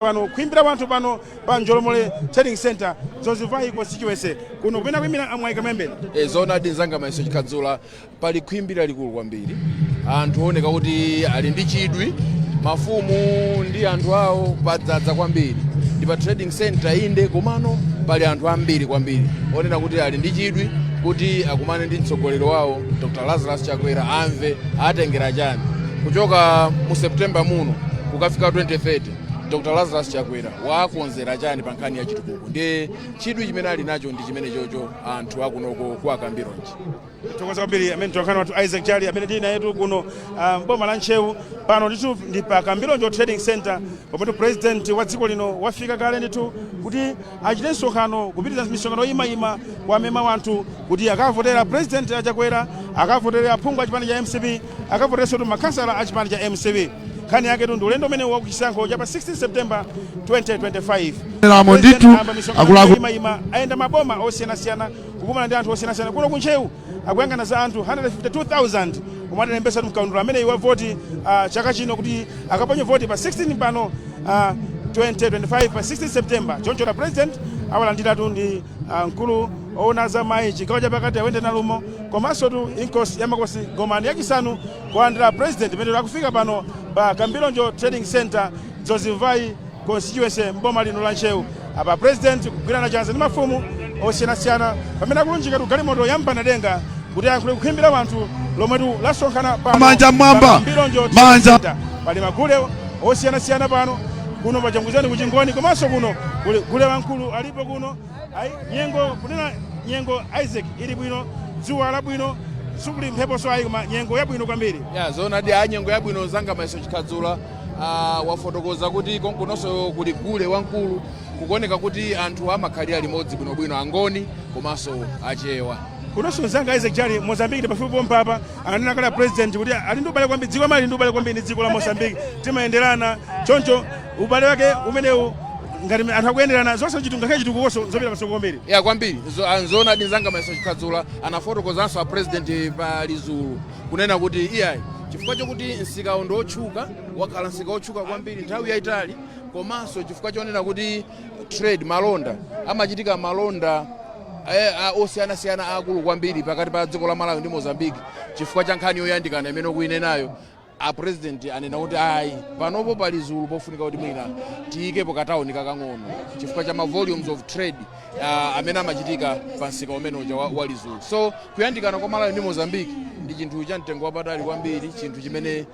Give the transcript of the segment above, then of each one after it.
Pano kuimbira wanthu pano pa Njolomole Trading Center, Dzonzi Mvai Constituency, kuno kumene akuyimira amwayi Kamwembe. Zoonadi nzanga Maiso Chikhadzula, pali khwimbi lalikulu kwambiri, anthu ooneka kuti ali ndi chidwi, mafumu ndi anthu awo, padzadza kwambiri. Ndi pa trading center inde, komano pali anthu ambiri kwambiri onena kuti ali ndi chidwi kuti akumane ndi mtsogoleri wawo Dr Lazarus Chakwera, amve atengera chani kuchoka mu September muno kukafika 2030. Dr Lazarus Chakwera wakonzera chani pa nkhani ya chitukuko? Ndiye chidwi chimene ali nacho ndi chimene chocho anthu akunoko kwa Kambilonji. Thokoza kwambiri amene mtolankhani wathu Isaac Chali, amene tili nayetu kuno mboma la Ntcheu. Pano ndithu ndi pa Kambilonjo Trading Center, pomwetu president wa dziko lino wafika kale ndithu kuti achite msonkhano, kupitiriza misonkhano yoyimayima kuwamema wanthu kuti akavotera President aChakwera, akavotera aphungu a chipani cha MCP, akavoterenso makhansala a chipani cha MCP. Nkhani yaketu ndi ulendo umene wakuchisankho cha pa 16 September 2025. Lamo President ndithu ayamba misonkhano akuluakulu. yoyimayima, ayenda maboma osiyanasiyana kukumana ndi anthu osiyanasiyana. Kuno kuNtcheu akuyang'ana za anthu 152,000 omwe atalembesa mkaundula ameneyi wa voti chaka chino kuti akaponye voti pa 16 pano 2025, pa 16 September. Choncho la president awalandiratu ndi mkulu oona za mayi chigawo chapakati Awende Nalumo, komanso tu Inkosi ya Makosi Gomani yachisanu kulandira president imene akufika pano pa Kambilonjo Trading Center, Dzonzi Mvai Constituency, mboma lino la Ntcheu. Apa president kugwirana chanza ndi mafumu osiyanasiyana pamene akulunjika tu galimoto ya mpanadenga kuti ayankhule kukhimbira wanthu lomwetu lasonkhana pano Manja mwamba. pa Kambilonjo Trading Manja. Center. Pali magule osiyanasiyana pano kuno pachanguzani kuchingoni, komanso kuno kuli gule wamkulu alipo kuno. Ayi, nyengo kunena nyengo, Isaac, ili bwino, dzuwa labwino, sikuli mpheponso ayi, koma nyengo yabwino kwambiri. Ya, zoonadi, a nyengo yabwino zanga Maiso Chikhadzula. Wafotokoza kuti konkunonso kuli gule wamkulu, kukuoneka kuti anthu amakhalira limodzi bwinobwino, Angoni komanso Achewa. Kunonso mzanga Isaac Chali, Mozambique ndi pafupi pompapa. Ananena kale president kuti ali ndi ubale kwambiri, dziko amali ndi ubale kwambiri ndi dziko la Mozambique, timayenderana. Choncho ubale wake umenewu, ngati anthu akuyenderana zonse chitu ngakhale chitukukonso zopita patsogolo kwambiri. Ya, kwambiri. Nzoonadi nzanga Maiso Chikhadzula, anafotokozanso a president pa Lizulu kunena kuti iyayi, chifukwa chokuti msikawo ndi otchuka, wakhala msika otchuka kwambiri nthawi yayitali, komanso chifukwa chonena kuti trade, malonda amachitika, malonda osiyanasiyana akulu kwambiri pakati pa dziko la Malawi ndi Mozambique, chifukwa cha nkhani yoyandikana imene ukuinenayo, a president anena kuti ayi, panopo pali Zulu pofunika kuti mwina tiyikepo katawuni kakang'ono chifukwa cha ma volumes of trade amene amachitika pa msika umene uja wa Lizulu. So kuyandikana kwa Malawi ndi Mozambique ndi chinthu cha mtengo wapatali kwambiri, chinthu chimene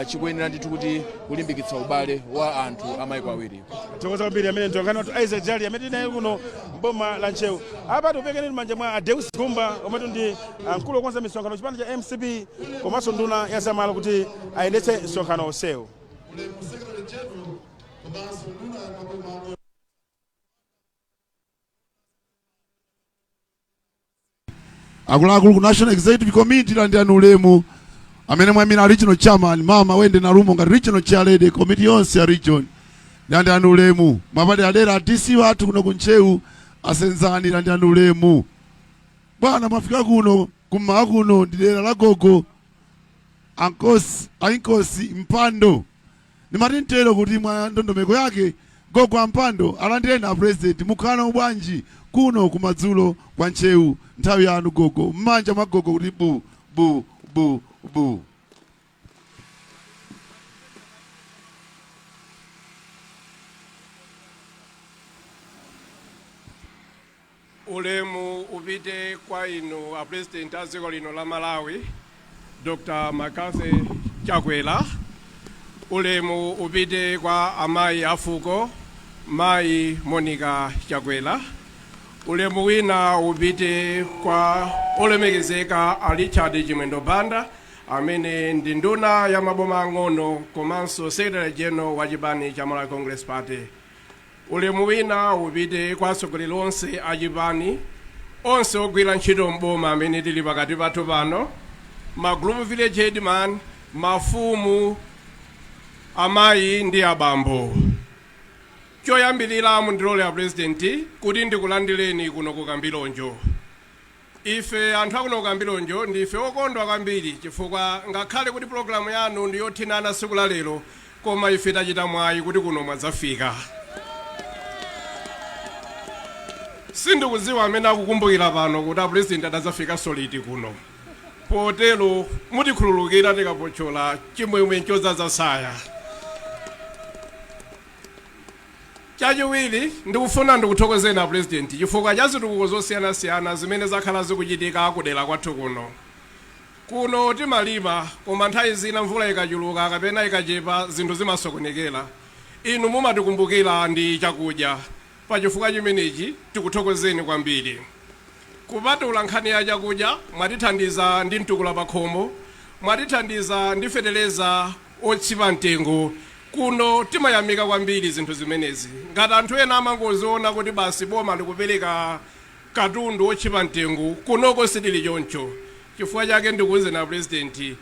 chikuyenera ndithu kuti kulimbikitsa ubale wa anthu amayiko awiri. Thokoza kwambiri amene mtolankhani wathu Isaac Jali, amene tili naye kuno mboma la Ntcheu. Apa tikuperekeni m'manja mwa Adeus Gumba, omwetu ndi mkulu wokonza misonkhano chipani cha MCP komanso nduna ya zamalo, kuti ayendetse msonkhano onsewu. Ulemu Secretary General komanso nduna ya maboma. Akuluakulu ku National Executive Committee, landirani ulemu amene mwamina regional chairman Mama Wende Nalumo ngati regional chair lady, komiti yonse ya region, landirani ulemu. Mwapaderadera DC wathu kuno kuNtcheu Asenzani, landirani ulemu bwana. Mwafika kuno kummawa kuno ndi dera la gogo ankosi, ainkosi Mpando. Ndimati mtero kuti mwa ndondomeko yake gogo ampando alandireni a president. Mukhala bwanji kuno kumadzulo kwa Ntcheu? Nthawi yanu gogo, m'manja mwa gogo kuti bu bu bu bu. Ulemu upite kwa inu a president a dziko lino la Malawi, Dr McCarthy Chakwera. Ulemu upite kwa amayi afuko, Mayi Monica Chakwera. Ulemu wina upite kwa olemekezeka a Richard Chimwendo Banda, amene ndi nduna ya maboma ang'ono komanso secretary general wa chipani cha Malawi Congress Party. Ulemu wina upite kwa atsogoleri onse a chipani, onse ogwira ntchito mboma amene tili pakati pathu pano, ma group village headman, mafumu, amayi ndi abambo. Choyambirira, mundilole a president kuti ndikulandireni kuno ku Kambilonjo. Ife anthu akuno ku Kambilonjo ndife okondwa kwambiri chifukwa ngakhale kuti pulogalamu yanu ndi yothinana tsiku la lero, Koma ife tachita mwayi kuti kuno mwadzafika. Sindikudziwa amene akukumbukira pano kuti a President adadzafika solidi kuno. Potero mutikhululukira tikapochola, chimwemwe chodzaza saya. Chachiwiri, ndikufuna ndikuthokozeni a President chifukwa cha zitukuko zosiyanasiyana zimene zakhala zikuchitika kudera kwathu kuno. Kuno timalima, koma nthawi zina mvula ikachuluka kapena ikachepa zinthu zimasokonekera. Inu mumatikumbukira ndi chakudya. Pachifukwa chimenechi tikuthokozeni kwambiri. Kupatula nkhani ya chakudya, mwatithandiza ndi mtukula pakhomo, mwatithandiza ndi feteleza otsipa mtengo. Kuno timayamika kwambiri zinthu zimenezi. Ngati anthu ena amangoziona kuti basi boma likupereka katundu otchipa mtengo, kunoko sitili choncho. Chifukwa chake ndikuwuzeni a President,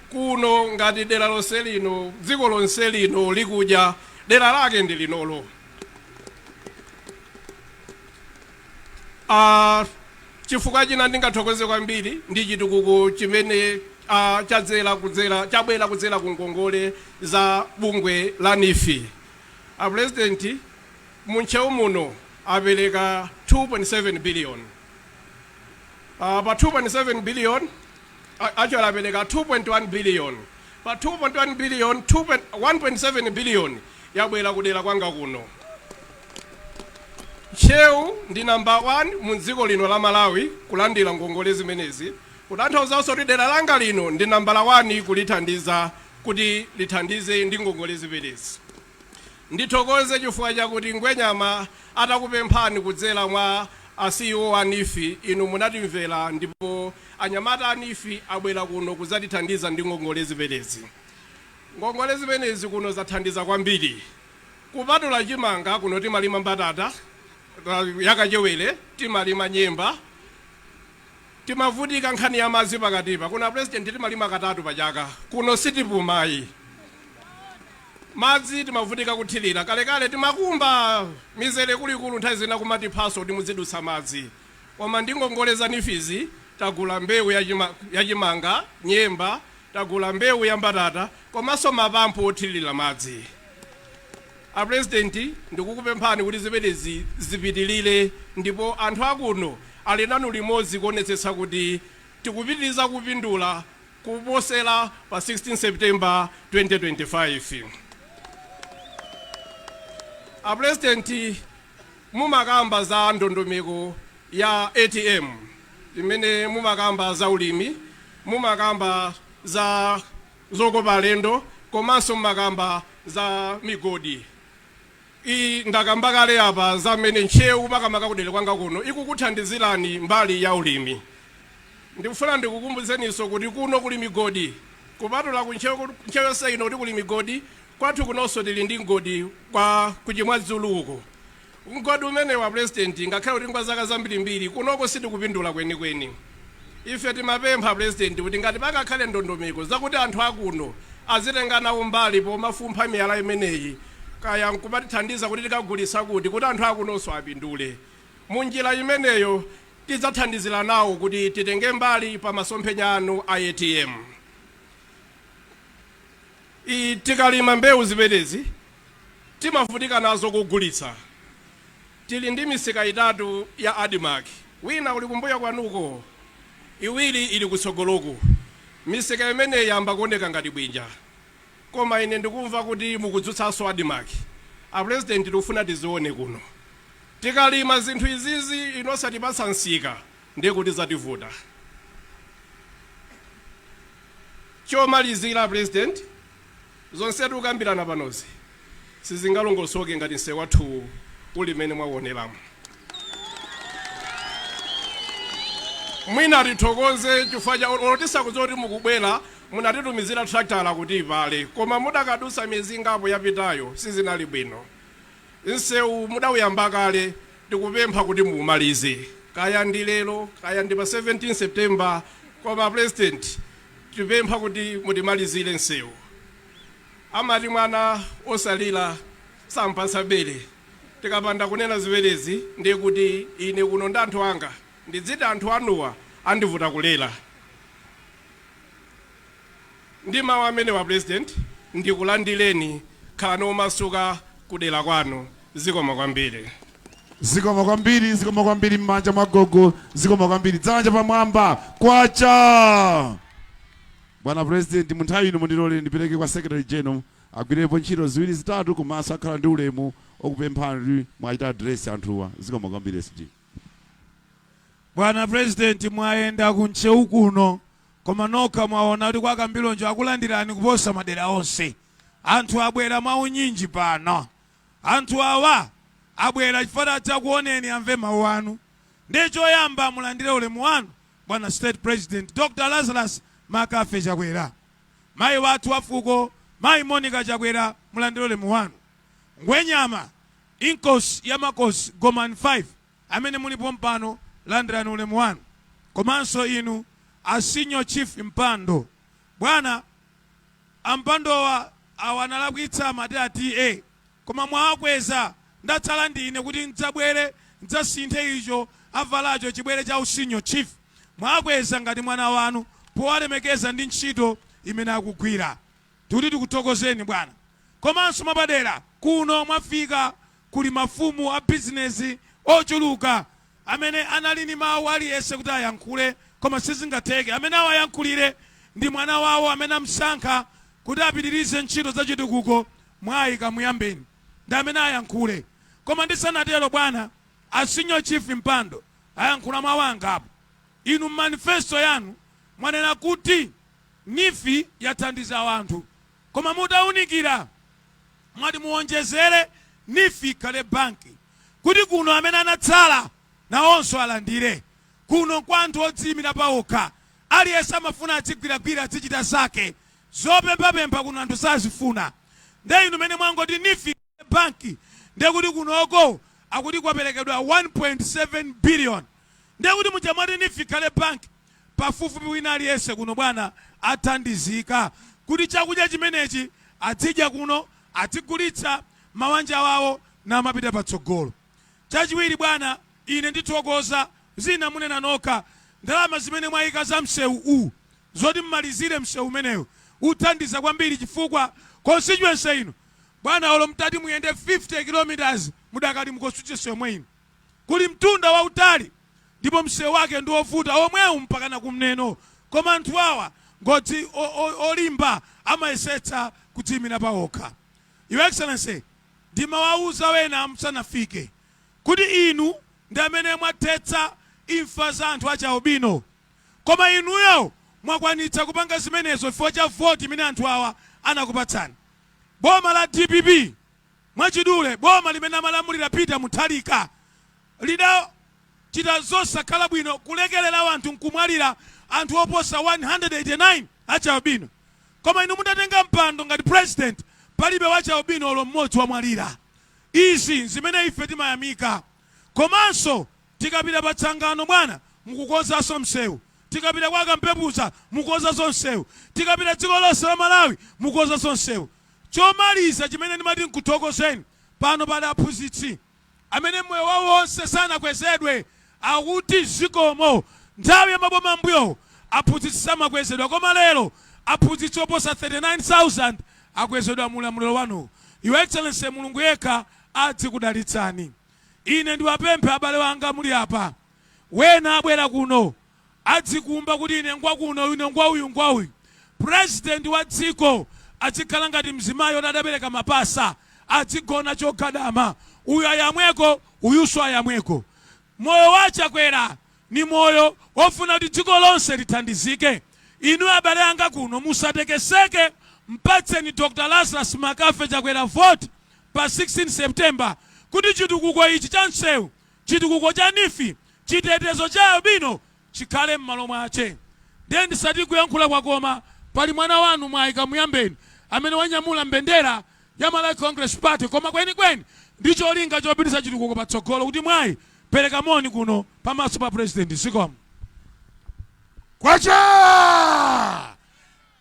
kuno ngati dera lonse lino, dziko lonse lino likudya, dera lake ndi linolo. Chifukwa china ndingathokoze kwambiri ndi chitukuko chimene chadzera kudzera chabwera kudzera ku ngongole za bungwe la NEEF. A President, mu Ntcheu muno apereka 2.7 billion. Pa 2.7 billion, actually apereka 2.1 billion. Pa 2.1 billion, 1.7 billion yabwera kudera kwanga kuno. Ntcheu ndi number 1 mu dziko lino la Malawi kulandira ngongole zimenezi, kutanthauzanso kuti dera langa lino ndi nambala 1 kulithandiza kuti lithandize ndi ngongole zimenezi. Ndithokoze chifukwa chakuti Ngwenyama atakupemphani kudzera mwa a CEO a NEEF, inu munatimvera ndipo anyamata a NEEF abwera kuno kudzatithandiza ndi ngongole zimenezi. Ngongole zimenezi kuno zathandiza kwambiri. Kupatula chimanga, kuno timalima mbatata yakachewere, timalima nyemba. Timavutika nkhani ya madzi pakatipa. Kuno, President, timalima katatu pa chaka. Kuno sitipumayi. Madzi timavutika kuthirira. Kalekale timakumba mizere kulikulu, nthawi zina kumatiphaso kuti muzidutsa madzi. Koma ndi ngongole za NEEF-zi tagula mbewu yachimanga, nyemba, tagula mbewu ya mbatata komanso mapampu othirira madzi. A President, ndikukupemphani kuti zimenezi zipitilire, ndipo anthu akuno ali nanu limodzi kuonetsetsa kuti tikupitiriza kupindula kuposera pa 16 September 2025. A President, mumakamba za ndondomeko ya ATM imene mumakamba za ulimi, mumakamba za zokopa alendo, komanso mumakamba za migodi. I ndakamba kale apa za mmene Ntcheu, makamaka kudera kwanga kuno, ikukuthandizirani mbali ya ulimi. Ndikufuna ndikukumbutseninso kuti kuno kuli migodi. Kupatula ku Ntcheu, Ntcheu yonse ino kuti kuli migodi, kwathu kunonso tili ndi mgodi kwa kuchimwadzulu uko. Mgodi umenewa, President, ngakhale kuti ngwa zaka zambirimbiri, kunoko sitikupindula kwenikweni. Ife timapempha, President, kuti ngati pangakhale ndondomeko zakuti anthu akuno azitenga nawo mbali pomafumpha miyala imeneyi, kaya nkumatithandiza kuti tikagulitsa kuti anthu akunonso apindule. Munjira imeneyo tidzathandizira nawo kuti titenge mbali pa masomphenya anu a ATM. Tikalima mbewu zimenezi timavutika nazo kugulitsa. Tili ndi misika itatu ya ADMARC. Wina uli kumbuyo kwanuko, iwiri ili kutsogoloku. Misika imeneyi yamba kuoneka ngati bwinja, koma ine ndikumva kuti mukudzutsanso ADMARC. A President, tikufuna tizione kuno. Tikalima zinthu izizi inu osatipatsa msika, ndiye kuti zativuta. Chomalizira, President, zonse tikukambirana panozi sizingalongosoke ngati msewu wathu uli mmene mwauoneramo. Mwina tithokoze chifukwa cha olo tisakudziwa kuti mukubwera, munatitumizira tractor kuti ipale, koma mudakadutsa miyezi ingapo yapitayo sizinali bwino. Msewu mudawuyamba kale, tikupempha kuti muumalize, kaya ndi lero, kaya ndi pa 17 September, koma President, tipempha kuti mutimalizire msewu. Amati mwana osalira sampatsa bere. Tikapanda kunena zimenezi, ndiye kuti ine kuno ndi anthu anga, ndidziti anthu anuwa andivuta kulera. Ndi mawu amenewa, President, ndikulandireni. Khalani omasuka kudera kwanu. Zikomo kwambiri. Zikomo kwambiri, zikomo kwambiri. M'manja mwa gogo, zikomo kwambiri. Dzanja pamwamba, kwacha! Bwana President, mu nthawi ino mundilole ndipereke kwa Secretary General agwirepo ntchito ziwiri zitatu, komanso akhala ndi ulemu okupemphani kuti mwachita address anthuwa. Zikomo kwambiri, SG. Bwana President, mwayenda kuNtcheu kuno, koma nokha mwaona kuti kwa Kambilonjo akulandirani kuposa madera onse. Anthu abwera mwaunyinji pano. Anthu awa abwera chifukwa adzakuoneni, amve mawu anu. Ndiye choyamba mulandire ulemu wanu, bwana State President Dr Lazarus Makafe Chakwera. Mayi wathu wafuko, Mayi Monica Chakwera, mulandire ulemu wanu. Ngwenyama, Inkosi ya Makosi Gomani 5, amene mulipo mpano, landirani ulemu wanu. Komanso inu a Senior Chief Mpando, bwana ampandowa, awa analakwitsa, amati ati koma mwawakweza. Ndatsala ndine kuti ndzabwere ndzasinthe icho avalacho chibwere cha Senior Chief. Mwakweza ngati mwana wanu powalemekeza ndi ntchito imene akugwira. Tikuti tikuthokozeni, bwana. Komanso mwapadera kuno mwafika kuli mafumu a bizinesi ochuluka amene anali ndi mawu aliyense kuti ayankhule, koma sizingatheke. Amene awayankhulire ndi mwana wawo amene amsankha kuti apitirize ntchito za chitukuko, Mwayi Kamuyambeni, ndi amene ayankhule. Koma ndisanatero, bwana a Senior Chief Mpando ayankhula mawu angapo. Inu manifesto yanu mwanena kuti NEEF yathandiza anthu, koma mutawunikira mwati muwonjezere NEEF ikhale banki kuti kuno amene anatsala nawonso alandire. Kuno kwa anthu odziyimira pawokha, aliyense amafuna adzigwiragwira, azichita zake. Zopemphapempha kuno anthu sazifuna. Nde inu mene mwangoti NEEF banki, ndekuti kunoko akuti kwaperekedwa 1.7 billion. Ndekuti muja mwati NEEF ikhale banki, pafupifupi wina aliyense kuno, bwana, athandizika kuti chakudya chimenechi azidya kuno, azigulitsa mawanja wawo namapita patsogolo. Chachiwiri, bwana, ine ndithokoza, zina munena nokha. Ndalama zimene mwayika za msewu uwu zoti mmalizire msewu umenewu uthandiza kwambiri, chifukwa constituency ino, bwana, olo mtati muyende 50 kilometers mudakali mu constituency yomwe ino. Kuli mtunda wautali ndipo msewu wake ndi wovuta omwewu mpakana kumneno, koma anthu awa ngodzi olimba, amayesetsa kudziyimira pawokha. Your Excellency, ndimawawuza wena musanafike kuti inu ndi amene mwathetsa imfa za anthu achialubino, koma inuyo mwakwanitsa kupanga zimenezo chifukwa cha voti imene anthu awa anakupatsani. Boma la DPP, mwachidule boma limene amalamulira Peter Mutharika, lidachita zosakhala bwino kulekerera anthu nkumwalira anthu oposa 189 achialubino. Koma inu mutatenga mpando ngati president, palibe wachialubino olo mmodzi wamwalira. Izi zimene ife timayamika. Komanso tikapita pa Tsangano, bwana, mukukonzanso msewu. Tikapita kwa Kampepuza, mukukonzanso msewu. Tikapita dziko lonse la Malawi, mukukonzanso msewu. Chomaliza chimene ndimati nkuthokozeni, pano pali aphunzitsi amene moyo wawo wonse sanakwezedwe, akuti zikomo. Nthawi ya maboma ambuyowo aphunzitsi samakwezedwa, koma lero aphunzitsi oposa 39,000 akwezedwa mu ulamuliro wanuwu. Your Excellency, Mulungu yekha adzikudalitsani. Ine ndiwapemphe abale wanga muli apa, wena abwera kuno adzikumba kuti ine ngwa kuno, ine ngwa uyu, ngwa uyu. President wa dziko azikhala ngati mzimayi oti adabereka mapasa, azigona chogadama, uyu ayamweko, uyunso ayamweko. Moyo wa Chakwera ni moyo wofuna kuti dziko lonse lithandizike. Inu abale anga kuno, musatekeseke. Mpatseni Dr Lazarus Makafe Chakwera vote pa 16 September kuti chitukuko ichi cha msewu, chitukuko cha NEEF, chitetezo cha albino chikhale m'malo mwache. Ndiye ndisati kuyankhula kwakoma, pali mwana wanu Mwayi Kamuyambeni amene wanyamula mbendera ya Malawi Congress Party, koma kwenikweni ndi cholinga chopititsa chitukuko patsogolo. Kuti Mwayi, pereka moni kuno pamaso pa President. Zikomo. Kwacha!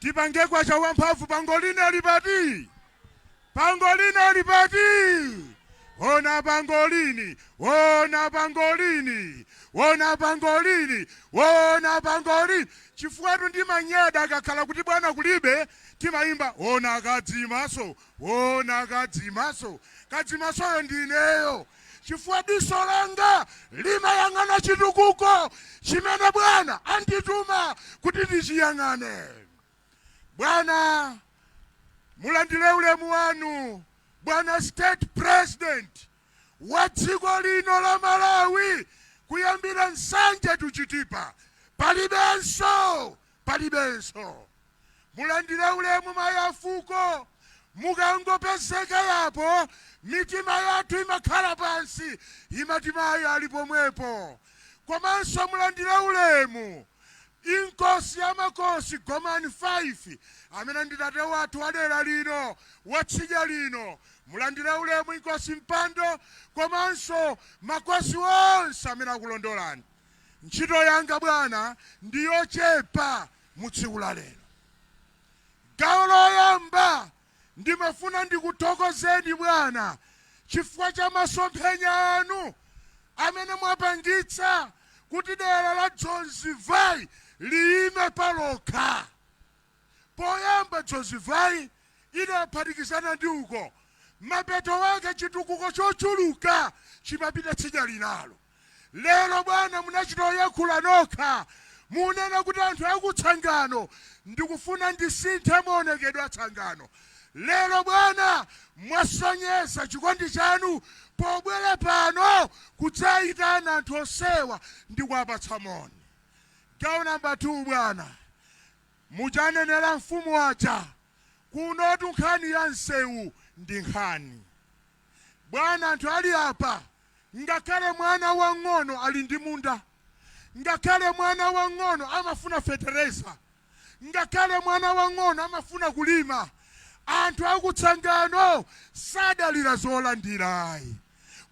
Tipange kwacha wamphamvu. Pangolini ali pati? Pangolini ali pati? Ona pangolini, ona pangolini, ona pangolini, ona pangolini. Chifukwa ndimanyada akakhala kuti bwana kulibe, timayimba ona kadzimaso, ona kadzimaso. Kadzimasoyo ndineyo, chifukwa diso langa limayang'ana chitukuko chimene bwana andituma kuti ndichiyang'ane. Bwana, mulandire ulemu wanu, bwana State President wa dziko lino la Malawi. Kuyambira Nsanje to Chitipa palibenso, palibenso. Mulandire ulemu, mayi afuko. Mukangopezeka yapo, mitima yathu imakhala pansi, imati mayi ali pomwepo. Komanso mulandire ulemu Inkosi ya Makosi Gomani 5, amene ndi tate wathu wa dera lino, watsidya lino. Mulandire ulemu, Inkosi Mpando, komanso makosi onse amene akulondolani. Ntchito yanga, bwana, ndiyochepa mu tsiku la lero. Gawo loyamba, ndimafuna ndikuthokozeni, bwana, chifukwa cha masomphenya anu amene mwapangitsa kuti dera la Dzonzi Mvai liyime palokha. Poyamba Dzonzi Mvai idaphatikizana ndi uko, mapeto wake chitukuko chochuluka chimapita tsidya linalo. Lero, bwana, munachita oyankhula nokha, munena kuti anthu akutsangano, ndikufuna ndisinthe maonekedwe atsangano. Lero, bwana, mwasonyeza chikondi chanu pobwera pano kudzayitana anthu onsewa ndi kuwapatsa moni. Gawo namba 2, bwana, muchanenera mfumu aja, kunotu nkhani ya msewu ndi nkhani. Bwana, anthu ali apa, ngakhale mwana wang'ono ali ndi munda, ngakhale mwana wang'ono amafuna fetereza, ngakhale mwana wang'ono amafuna kulima. Anthu akutsangano sadalira zolandirayi,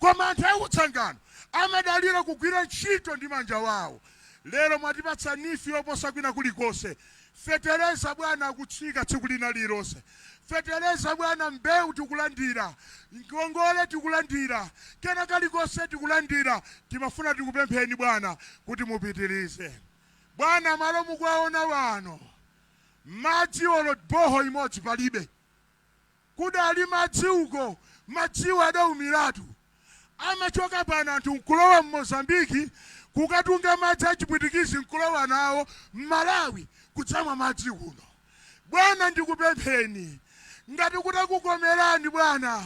koma anthu akutsangano amadalira kugwira ntchito ndi manja wawo. Lero mwatipatsa NEEF yoposa kwina kulikonse. Fetereza, bwana, akutsika tsiku lina lililonse. Fetereza, bwana, mbewu tikulandira, ngongole tikulandira, kena kalikonse tikulandira. Timafuna tikupempheni, bwana, kuti mupitirize. Bwana, malo mukuwaona wano, madzi olo borehole imodzi palibe. Kudali madzi uko, madziwo adaumiratu. Amachoka pano anthu nkulowa mMozambiki kukatunga madzi achipwitikizi, nkulowa nawo mMalawi kudzamwa madzi kuno. Bwana, ndikupempheni, ngati kutakukomerani, bwana,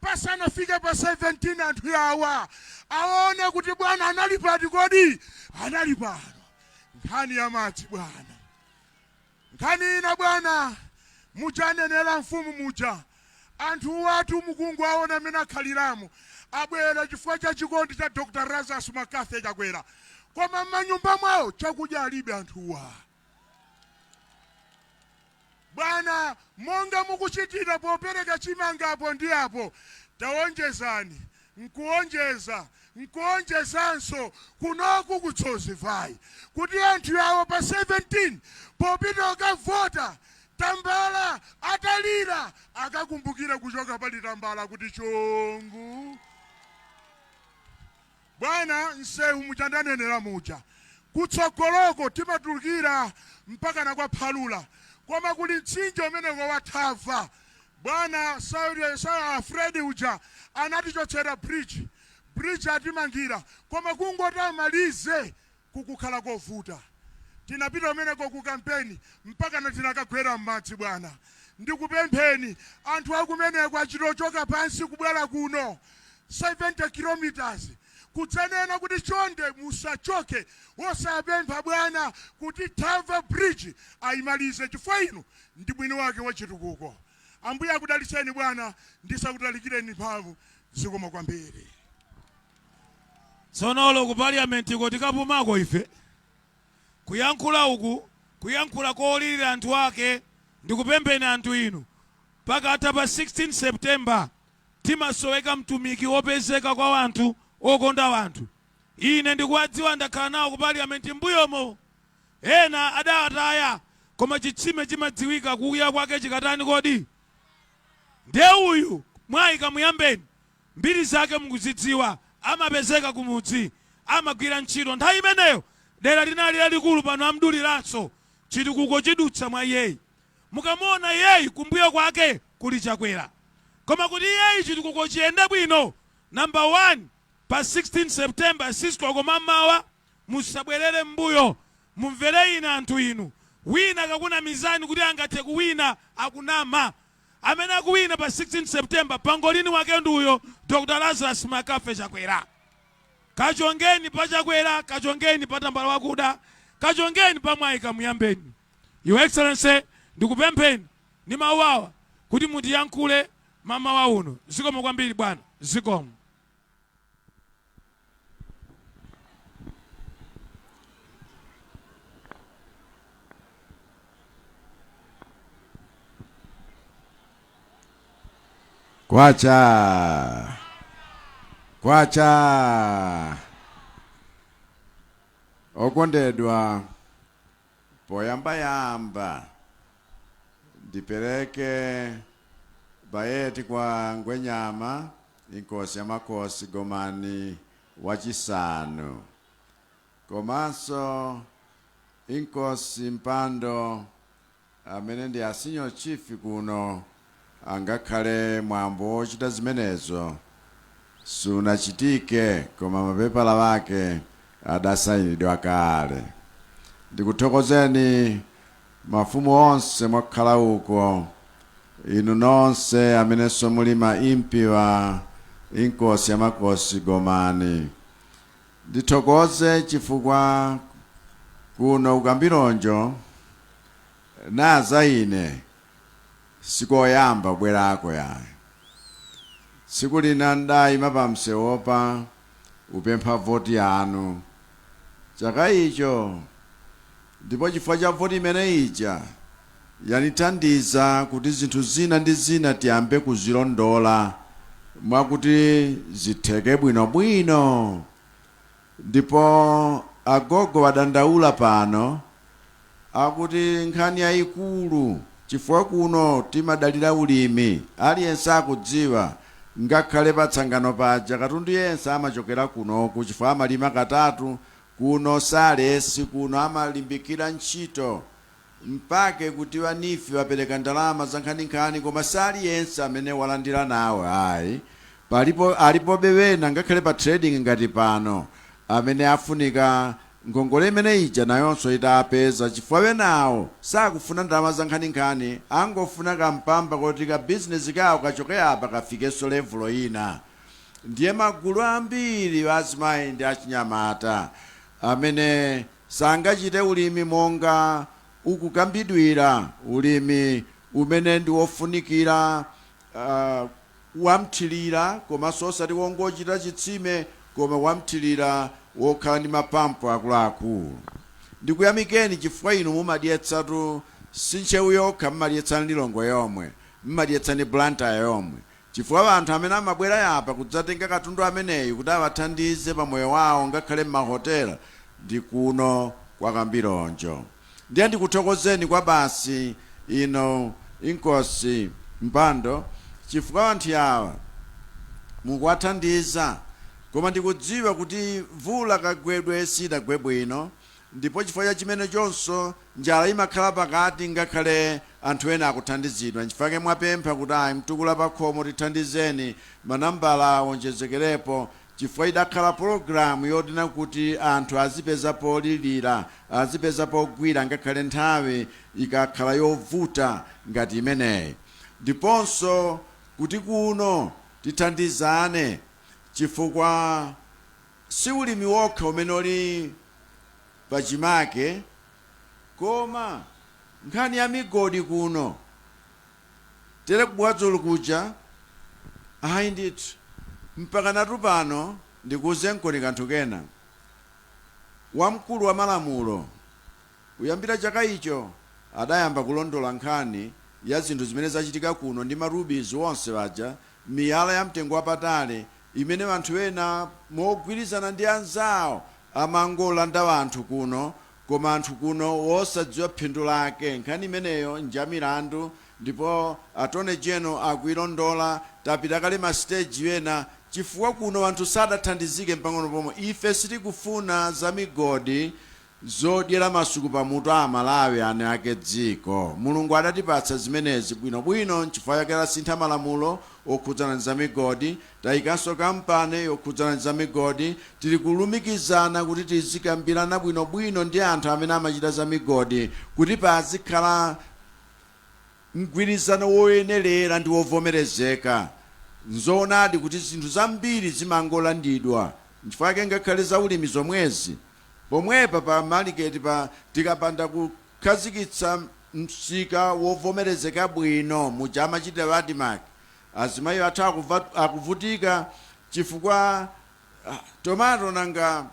pasanafike pa 17 anthu yawa aone kuti bwana anali pati. Kodi anali pano? Nkhani ya madzi, bwana. Nkhani ina, bwana, mujanenera mfumu muja, anthu watu mukungu aona amene akhaliramo, abwera chifukwa cha chikondi cha Dr Lazarus McCarthy Chakwera, koma m'manyumba mwawo chakudya alibe anthuwa. Bwana, monga mukuchitira popereka chimangapo ndi apo, tawonjezani, nkuonjeza, nkuonjezanso kunoku ku Dzonzi Mvai, kuti anthu yawo pa 17 popita kukavota, tambala atalira akakumbukire kuchoka pali tambala kuti chongu. Bwana, msewu muchandanenera muja, kutsogoloko timatulukira mpaka na kwa Phalula, koma kuli mtsinje umeneko wathava. Bwana, Fred uja anatichotsera bridge, bridge atimangira, koma kungoti amalize kukukhala kovuta. Tinapita umeneko ku kampeni mpaka na tinakagwera m'madzi. Bwana, ndikupempheni, anthu akumeneko achitochoka pansi kubwera kuno 70 kilometers kudzanena kuti chonde musachoke wosapempha bwana kuti Thava Bridge ayimalize, chifukwa inu ndi mwini wake wa chitukuko. Ambuye akudalitseni, bwana. Ndisakutalikireni mphamvu. Zikomo kwambiri. Tsonolo ku parliament ko tikapumako ife kuyankhula uku, kuyankhula kolirira anthu ake. Ndikupempheni anthu inu, pakatha pa 16 September timasoweka mtumiki wopezeka kwa wanthu, okonda wanthu. Ine ndikuwadziwa, ndakhala nawo ku parliament mbuyomo. Ena adawataya, koma chitsime chimadziwika kuya kwake chikatani. Kodi ndiye uyu Mwayi Kamuyambeni? Mbiri zake mukuzidziwa, amapezeka kumudzi, amagwira ntchito. Nthawi imeneyo dera linali lalikulu, pano amduliranso. Chitukuko chidutsa mwa iyeyi. Mukamuona iyeyi, kumbuyo kwake kuli Chakwera. Koma kuti iyeyi chitukuko chiyende bwino, number 1, pa 16 September 6 koloko mamawa, musabwerere m'mbuyo. Mumvere ine anthu inu. Wina akakunamizani kuti angathe kuwina, akunama. Amene akuwina pa 16 September, pangolini wake ndi uyo, Dr Lazarus McCarthy Chakwera. Kachongeni pa Chakwera, kachongeni pa tambala wakuda, kachongeni pa Mwayi Kamuyambeni. Your Excellency, ndikupempheni ndi mawu awa kuti mutiyankhule mamawa uno. Zikomo kwambiri bwana, zikomo. Kwacha, kwacha! Okondedwa, poyambayamba ndipereke bayeti kwa Ngwenyama Inkosi ya Makosi Gomani wachisanu, komanso Inkosi Mpando amene ndi a senior chief kuno. Angakhale mwambo wochita zimenezo sunachitike, koma mapepala wake adasayinidwa kale. Ndikuthokozeni mafumu onse mwakhala uko, inu nonse amenenso muli ma impi wa Inkosi ya Makosi Gomani. Ndithokoze chifukwa kuno kuKambilonjo naza ine sikoyamba kubwerako yayi. Tsiku lina ndayima pa msewopa upempha voti yanu chaka icho, ndipo chifukwa cha voti imene ija yanithandiza kuti zinthu zina ndi zina tiyambe kuzilondola mwakuti zitheke bwinobwino. Ndipo agogo wadandaula pano akuti nkhani yayikulu, chifukwa kuno timadalira ulimi, aliyense akudziwa, ngakhale patsangano paja katundu yense amachokera kunoku chifukwa amalima katatu kuno, salesi kuno, amalimbikira ntchito mpake kuti wa NEEF wapereka ndalama za nkhaninkhani, koma saliyense amene walandira nawo ayi. Palipo, alipobe wena ngakhale pa trading ngati pano amene afunika ngongole imene ija nayonso itapeza, chifukwa wenawo sakufuna ndalama za nkhaninkhani, angofuna kampamba kuti ka bizinesi kawo kachoke apa kafikenso level ina. Ndiye magulu ambiri azimayi ndi achinyamata amene sangachite ulimi monga ukukambidwira, ulimi umene ndi wofunikira wamthirira, komanso osati wongochita chitsime, koma wamthirira wokhala ndi mapampu akuluakulu. Ndikuyamikeni chifukwa inu mumadyetsatu si Ntcheu yokha, mumadyetsani Lilongwe yomwe, mumadyetsani Blantyre yomwe, chifukwa anthu amene amabwera yapa kudzatenga katundu ameneyu kuti awathandize pa moyo wawo ngakhale m'mahotela ndi kuno kwa Kambilonjo. Ndiye ndikuthokozeni kwa basi ino Inkosi Mpando chifukwa anthu awa mukuwathandiza, koma ndikudziwa kuti mvula kagwedwe sidagwe bwino, ndipo chifukwa cha chimene chonso njala imakhala pakati ngakhale anthu ena akuthandizidwa. Nchifukwa mwapempha kuti ayi, Mtukula Pakhomo tithandizeni, manambala awonjezekerepo, chifukwa idakhala pologalamu yotina kuti anthu azipeza polilira, azipeza pogwira ngakhale nthawi ikakhala yovuta ngati imeneyi. Ndiponso kuti kuno tithandizane, chifukwa si ulimi wokha umene uli pachimake, koma nkhani ya migodi kuno tere kubwadzulu kuja ayi ndithu. Mpaka natu pano ndikuuzenkoni kanthu kena. Wamkulu wa malamulo kuyambira chaka icho adayamba kulondola nkhani ya zinthu zimene zachitika kuno ndi ma rubies onse aja, miyala ya mtengo wapatali imene anthu ena mogwirizana ndi anzawo amangolanda anthu kuno, koma anthu kuno wosadziwa phindu lake. Nkhani imeneyo njamilandu, ndipo Attorney General akuilondola. Tapita kale ma stage ena. Chifukwa kuno anthu sadathandizike mpang'ono pomwe. Ife sitikufuna za migodi zodyera masuku pamutu a Malawi ane ake dziko. Mulungu adatipatsa zimenezi bwinobwino, nchifukwa chake lasintha malamulo okhudzana ndi za migodi. Tayikanso kampani yokhudzana ndi za migodi. Tili kulumikizana kuti tizikambirana bwinobwino ndi anthu amene amachita za migodi kuti pazikhala mgwirizano woyenerera ndi wovomerezeka. Nzoonadi kuti zinthu zambiri zimangolandidwa, nchifukwa chake ngakhale za ulimi zomwezi pomwepa pa maliketi pa, tikapanda kukhazikitsa msika wovomerezeka bwino muja amachitira ADMARC, azimayi athu akuvutika chifukwa tomato nanga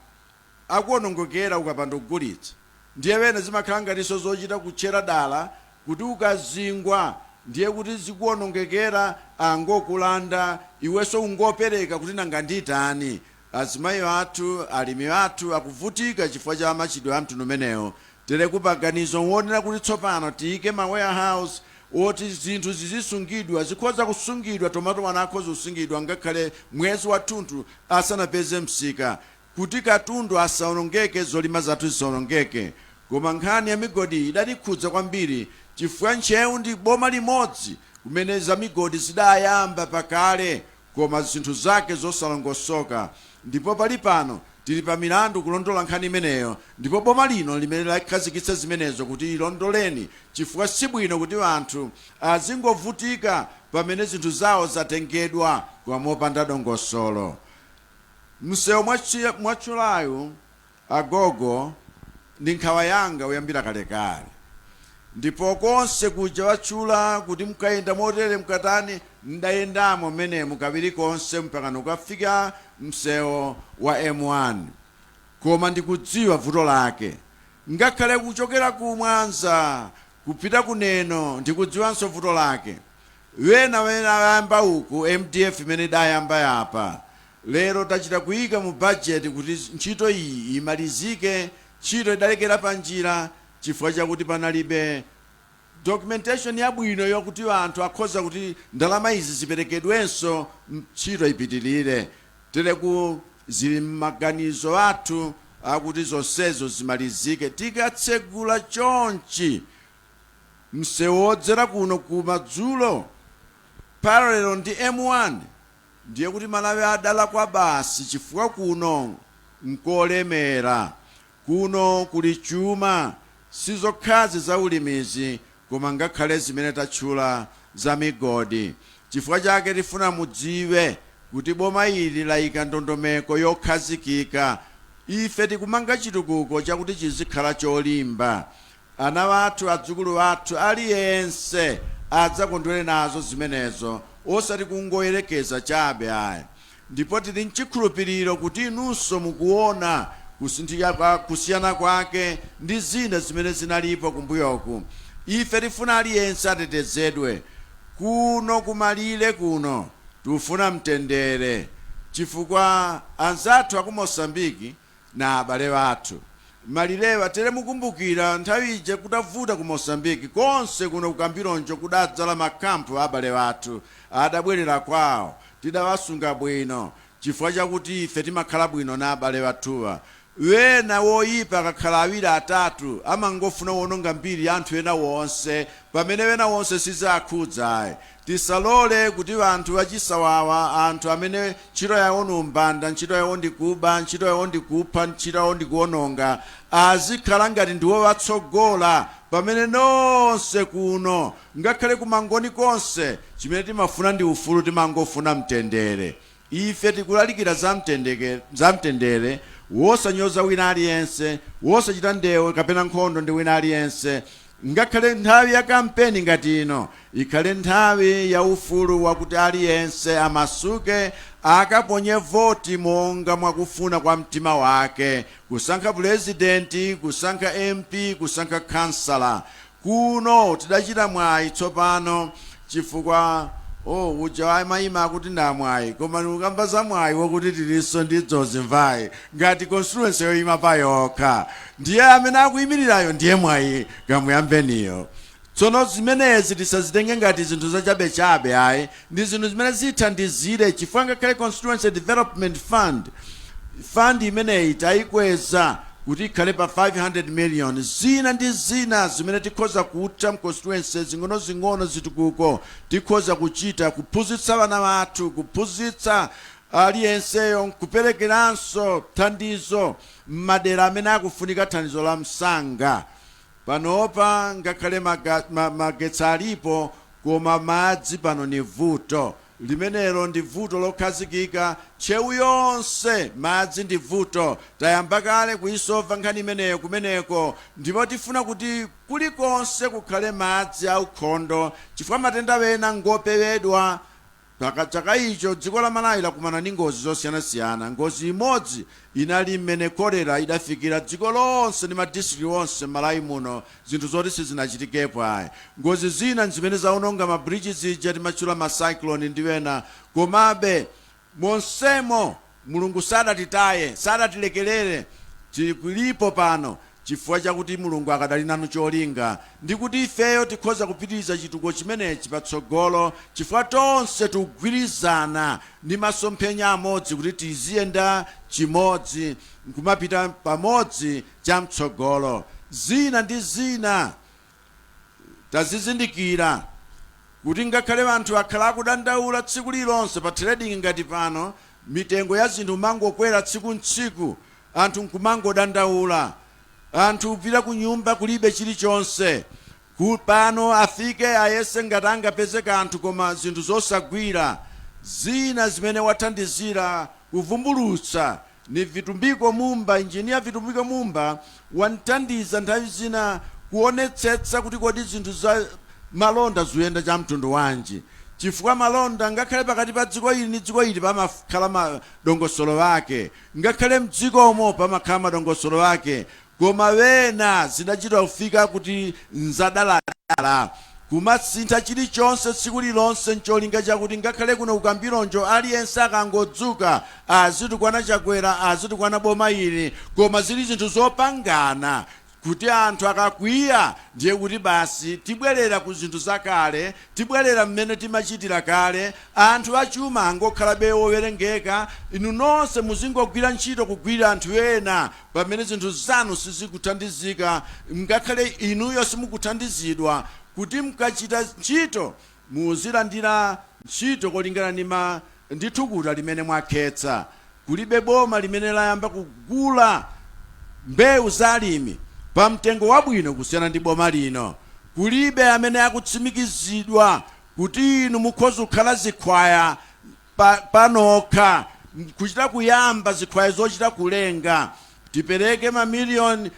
akuonongekera ukapanda kugulitsa. Ndiye wena zimakhala ngatinso zochita kutchera dala kuti ukazingwa ndiye kuti zikuonongekera, angokulanda, iwenso ungopereka kuti nanga nditani. Azimayi athu, alimi athu akuvutika chifukwa cha machitidwe a mtundu umenewo. Tere kupaganizo wonena kuti tsopano tiyike ma warehouse oti zinthu zizisungidwa, zikhoza kusungidwa, tomato wana akhoza kusungidwa ngakhale mwezi wathunthu asanapeze msika, kuti katundu asaonongeke, zolima zathu zisaonongeke. Koma nkhani ya migodi idatikhudza kwambiri chifukwa Ntcheu ndi boma limodzi kumene za migodi zidayamba pakale, koma zinthu zake zosalongosoka. Ndipo pali pano tili pa milandu kulondola nkhani imeneyo, ndipo boma lino limene lakhazikitsa zimenezo kuti ilondoleni, chifukwa sibwino kuti anthu azingovutika pamene zinthu zawo zatengedwa koma mopanda dongosolo. Msewu mwatchulayu, agogo, ndi nkhawa yanga kuyambira kalekale. Ndipo konse kuja watchula kuti mukayenda motere mkatani, ndayendamo mmenemu kawiri konse mpaka ukafika msewu wa M1, koma ndikudziwa vuto lake. Ngakhale kuchokera ku Mwanza kupita kuneno, ndikudziwanso vuto lake. Wena ayamba uku MDF imene idayamba yapa, lero tachita kuyika mu bajeti kuti ntchito iyi imalizike. Ntchito idalekera pa njira chifukwa chakuti panalibe documentation yabwino yokuti anthu akhoza kuti ndalama izi ziperekedwenso, ntchito ipitilire. Tereku zili m'maganizo athu akuti zonsezo zimalizike. Tikatsegula chonchi msewu wodzera kuno kumadzulo parallel ndi M1, ndiye kuti Malawi adala kwa basi, chifukwa kuno nkolemera, kuno kuli chuma, sizokhazi za ulimizi koma ngakhale zimene tatchula za migodi. Chifukwa chake tifuna mudziwe kuti boma ili layika ndondomeko yokhazikika. Ife tikumanga chitukuko chakuti chizikhala cholimba, ana athu, adzukulu athu, aliyense adzakondwere nazo zimenezo, osati kungoyerekeza chabe ayi. Ndipo tili mchikhulupiriro kuti inunso mukuona kusinthika kwa kusiyana kwake ndi zina zimene zinalipo kumbuyoku. Ife tifuna aliyense atetezedwe. Kuno kumalire kuno tikufuna mtendere, chifukwa anzathu aku Mosambiki na abale athu malirewa. Tere mukumbukira nthawi ija kutavuta ku Mosambiki, konse kuno kukambironjo kudadzala makampu a abale athu, adabwerera kwawo, tidawasunga bwino chifukwa chakuti ife timakhala bwino na abale athuwa. Wena woyipa akakhala awiri atatu amangofuna wononga mbiri ya anthu ena wonse, pamene wena wonse sizakhudza. Tisalole kuti anthu achisawawa, anthu amene ntchito yawo ni umbanda, ntchito yawo ndi kuba, ntchito yawo ndi kupha, ntchito yawo ndi kuwononga, azikhala ngati ndiwo watsogola, pamene nonse kuno ngakhale kumangoni konse chimene timafuna ndi ufulu, timangofuna mtendere. Ife tikulalikira za mtendere wosanyoza wina aliyense, wosachita ndewu kapena nkhondo ndi wina aliyense. Ngakhale nthawi ya kampeni ngati ino ikhale nthawi ya ufulu wakuti aliyense amasuke akaponye voti monga mwakufuna kwa mtima wake, kusankha purezidenti, kusankha MP, kusankha kansala. Kuno tidachita mwayi tsopano chifukwa, oh, uja amayima akuti ndamwayi, koma nikukamba za mwayi wokuti tilinso ndi Dzonzi Mvai ngati constituency yoyima pa yokha. Ndiye amene akuyimirirayo ndiye mwayi kamuyambeniyo. Tsono zimenezi tisazitenge ngati zinthu zachabechabe ayi, ndi zinthu zimene zithandizire, chifukwa ngakhale Constituency Development Fund, fund imeneyi tayikweza kuti ikhale pa 500 million. Zina ndi zina zimene tikhoza kutha mconstituency, zing'ono-zing'ono zitukuko tikhoza kuchita, kuphunzitsa vana vathu, kuphunzitsa aliyenseyo, kuperekeranso thandizo m'madera amene akufunika thandizo la msanga. Panopa ngakhale magetsi alipo, koma madzi pano ni vuto limenelo, ndi vuto lokhazikika. Ntcheu yonse madzi ndi vuto. Tayamba kale kuisova nkhani imeneyo kumeneko, ndipo tifuna kuti kulikonse kukhale madzi aukhondo, chifukwa matenda wena ngopewedwa. Paka chaka icho dziko la Malawi lakumana ndi ngozi zosiyanasiyana. Ngozi imodzi inali mmene kolera idafikira dziko lonse ndi madistrict onse m'Malawi muno, zinthu zoti sizinachitikepo ayi. Ngozi zina zimene zaononga mabridge zija timatchula ma cyclone ndi wena. Komabe monsemo Mulungu sadatitaye, sadatilekelere. Tilipo pano chifukwa chakuti Mulungu akadali nanu cholinga, ndi kuti ifeyo tikhoza kupitiriza chitukuko chimenechi patsogolo, chifukwa tonse tikugwirizana ndi masomphenya amodzi kuti tiziyenda chimodzi nkumapita pamodzi chamtsogolo. Zina ndi zina tazizindikira kuti ngakhale anthu akhala akudandaula tsiku lilonse pa trading, ngati pano mitengo ya zinthu mangokwera tsiku ntsiku, anthu nkumangodandaula, anthu kupita ku nyumba kulibe chilichonse, ku pano afike ayese ngati angapeze kanthu, koma zinthu zosagwira. Zina zimene wathandizira kuvumbulutsa ni Vitumbiko Mumba. Injiniya Vitumbiko Mumba wanthandiza nthawi zina kuonetsetsa kuti kodi zinthu za malonda zikuyenda cha mtundu wanji, chifukwa malonda ngakhale pakati pa dziko ili ndi dziko ili pamakhala madongosolo ake, ngakhale mdzikomo pamakhala madongosolo ake. Koma wena zidachita kufika kuti nzadaladala, kumasintha chilichonse tsiku lilonse, ncholinga chakuti ngakhale kuno kukambilonjo aliyense akangodzuka azitukwana Chakwera, azitukwana boma ili, koma zili zinthu zopangana kuti anthu akakwiya ndiye kuti basi tibwerera ku zinthu zakale, tibwerera mmene timachitira kale. Anthu achuma angokhalabe owerengeka, inu nonse muzingogwira ntchito kugwirira anthu ena, pamene zinthu zanu sizikuthandizika, ngakhale inuyo simukuthandizidwa kuti mukachita ntchito muzilandira ntchito kolingana ndi thukuta limene mwakhetsa. Kulibe boma limene layamba kugula mbewu za alimi pa mtengo wabwino kusiyana ndi boma lino. Kulibe amene akutsimikizidwa kuti inu mukhoza kukhala zikhwaya panokha, kuchita kuyamba zikhwaya zochita kulenga. Tipereke mamiliyoni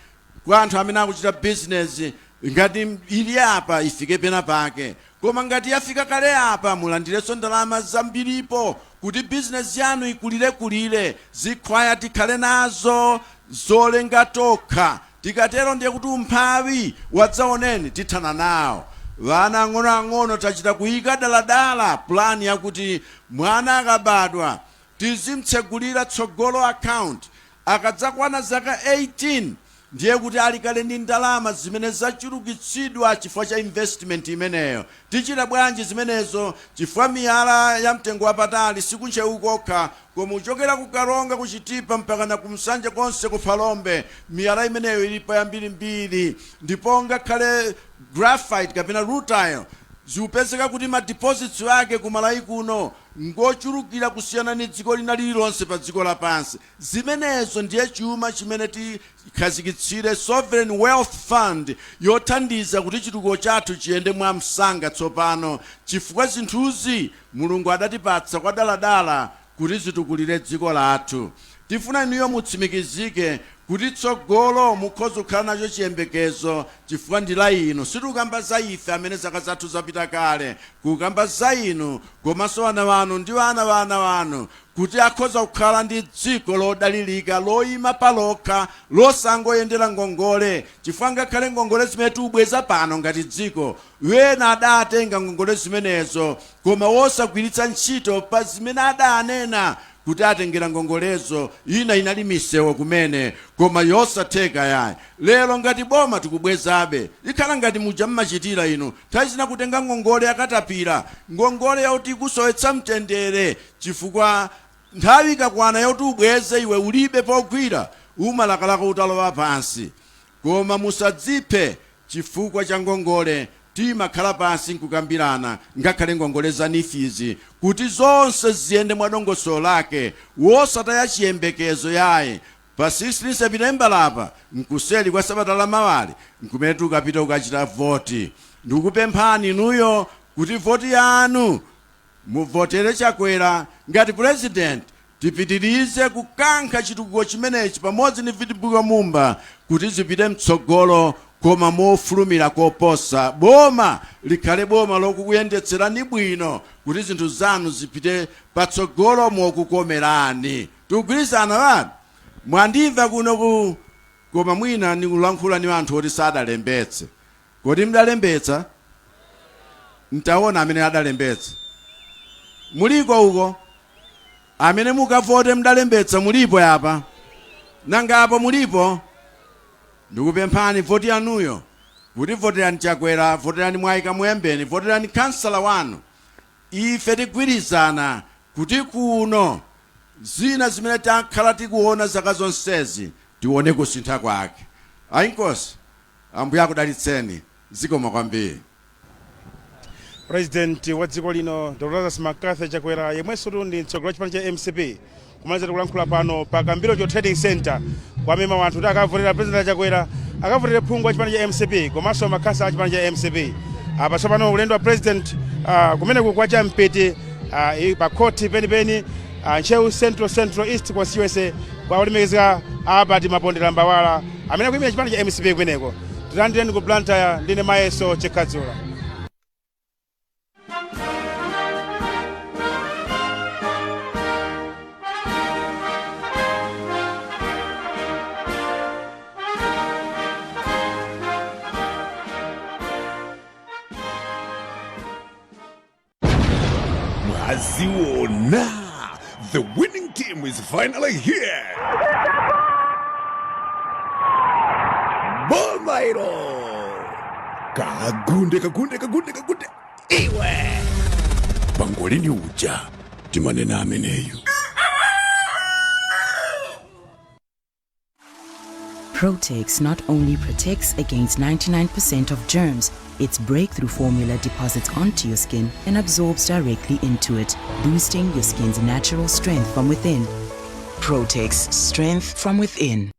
kwa anthu amene akuchita bizinesi, ngati ili apa ifike pena pake, koma ngati yafika kale apa mulandirenso ndalama zambiripo kuti bizinesi yanu ikulirekulire. Zikhwaya tikhale nazo zolenga tokha. Tikatero ndiye kuti umphawi wadzaoneni tithana nawo. Vana ang'onoang'ono tachita kuyika daladala pulani yakuti mwana akabadwa tizimtsegulira Tsogolo Account. Akadzakwana zaka 18 ndiye kuti ali kale ndi ndalama zimene zachulukitsidwa chifukwa cha investment imeneyo. Tichita bwanji zimenezo? Chifukwa miyala ya mtengo wapatali sikuntcheu kokha, koma kuchokera ku Karonga, ku Chitipa, mpaka na kumsanje konse ku Phalombe, miyala imeneyo ilipo yambirimbiri. Ndipo ngakhale graphite kapena rutile zikupezeka kuti ma deposits ake ku Malawi kuno ngochulukira kusiyana ndi dziko lina lililonse pa dziko lapansi. Zimenezo ndiye chuma chimene tikhazikitsire sovereign wealth fund yothandiza kuti chitukuko chathu chiyende mwamsanga tsopano, chifukwa zinthuzi Mulungu adatipatsa kwa daladala kuti zitukulire dziko lathu. Tifuna inuyo mutsimikizike kuti tsogolo mukhoza kukhala nacho chiyembekezo, chifukwa ndi la inu. Sitikukamba za ife amene zaka zathu zapita kale, kukamba za inu komanso ana wanu ndi ana wa ana wanu, kuti akhoza kukhala ndi dziko lodalirika, loyima palokha, losangoyendera ngongole, chifukwa ngakhale ngongole zimene tikubweza pano ngati dziko, wena adatenga ngongole zimenezo koma wosagwiritsa ntchito pa zimene adanena. Kuti atengera ngongolezo, ina inali misewu kumene, koma yosatheka yayi. Lero ngati boma tikubwezabe. Ikhala ngati muja mmachitira inu nthawi zina, kutenga ngongole yakatapira, ngongole yakuti ikusowetsa mtendere, chifukwa nthawi ikakwana yoti ubweze iwe ulibe pogwira, umalakalaka utalowa pansi. Koma musadziphe chifukwa cha ngongole. Timakhala pansi nkukambirana, ngakhale ngongole za NEEF izi, kuti zonse ziyende mwadongosolo lake, wosataya chiyembekezo yayi. Pa 16 Sepitembala apa, nkuseli kwa sabata la mawali, nkumene tukapita kukachita voti. Ndikukupemphani inuyo kuti voti yanu muvotere Chakwera ngati president. Tipitirize kukankha chitukuko chimenechi pamodzi ndi Vitumbiko Mumba kuti zipite mtsogolo, koma mofulumira koposa. Boma likhale boma lokukuyendetserani bwino kuti zinthu zanu zipite patsogolo mokukomerani. Tikugwirizana vanu? Mwandimva kuno ku, koma mwina ndikulankhula ni anthu oti sadalembetse. Kodi mdalembetsa? Ntaona amene adalembetsa muliko uko. Amene mukavote mdalembetsa mulipo yapa? Nangapo mulipo? Ndikupemphani voti yanuyo kuti voterani Chakwera, voterani Mwayi Kamuyembeni, voterani kansala wanu. Ife tigwirizana kuti kuno zina zimene takhala tikuona zaka zonsezi tione kusintha kwake. Ayinkosi, Ambuye akudalitseni. Zikomo kwambiri. President wa dziko lino Dr Lazarus McCarthy Chakwera, yemwenso tu ndi mtsogoleri wa chipani cha MCP, kumaliza tikulankhula pano pa Kambilonjo Trading Center, kwamema wanthu kuti akavotera President Chakwera, akavotera phungu wa chipani cha MCP komanso makhansala a chipani cha MCP. Apa tsopano ulendo wa president kumeneku kwa Champete, pa khoti penipeni, Ntcheu Central, Central East constituency, kwa olemekezeka Albert Mapondera Mbawala amene akuyimira chipani cha MCP kumeneko. Tilandireni ku Blantyre, ndine Mayeso Chikhadzula. Mwaziona, the winning team is finally here. Boma ilo. Kagunde, kagunde, kagunde, kagunde. Iwe. Pangolini uja timanena ameneyu. Protex not only protects against 99% of germs, its breakthrough formula deposits onto your skin and absorbs directly into it, boosting your skin's natural strength from within. Protex, strength from within.